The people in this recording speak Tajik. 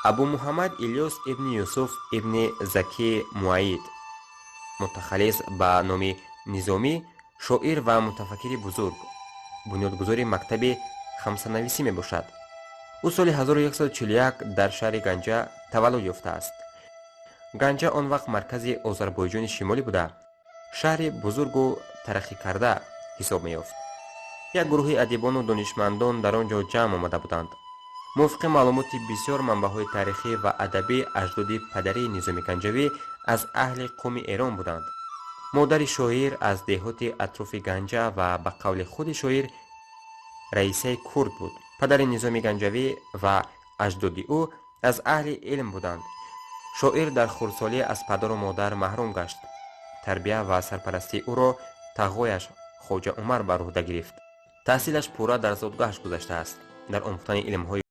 Абу Муҳаммад Илёс ибни Юсуф ибни Заки Муайид, мутахаллис ба номи Низомӣ, шоир ва мутафаккири бузург, бунёдгузори мактаби хамсанависӣ мебошад. Ӯ соли 1141 дар шаҳри Ганҷа таваллуд ёфтааст. Ганҷа он вақт маркази Озарбойҷони Шимолӣ буда, шаҳри бузургу тараққикарда ҳисоб меёфт. Як гурӯҳи адибону донишмандон дар он ҷо ҷамъ омада буданд. Мувофиқи маълумоти бисёр манбаъҳои таърихӣ ва адабӣ, аҷдоди падарии Низоми Ганҷавӣ аз аҳли қавми Эрон буданд. Модари шоир аз деҳоти атрофи Ганҷа ва ба қавли худи шоир, раисаи курд буд. Падари Низоми Ганҷавӣ ва аҷдоди ӯ аз аҳли илм буданд. Шоир дар хурдсолӣ аз падару модар маҳрум гашт. Тарбия ва сарпарастии ӯро тағояш Хоҷа Умар бар уҳда гирифт. Таҳсилаш пурра дар зодгоҳаш гузаштааст. Дар омӯхтани илмҳои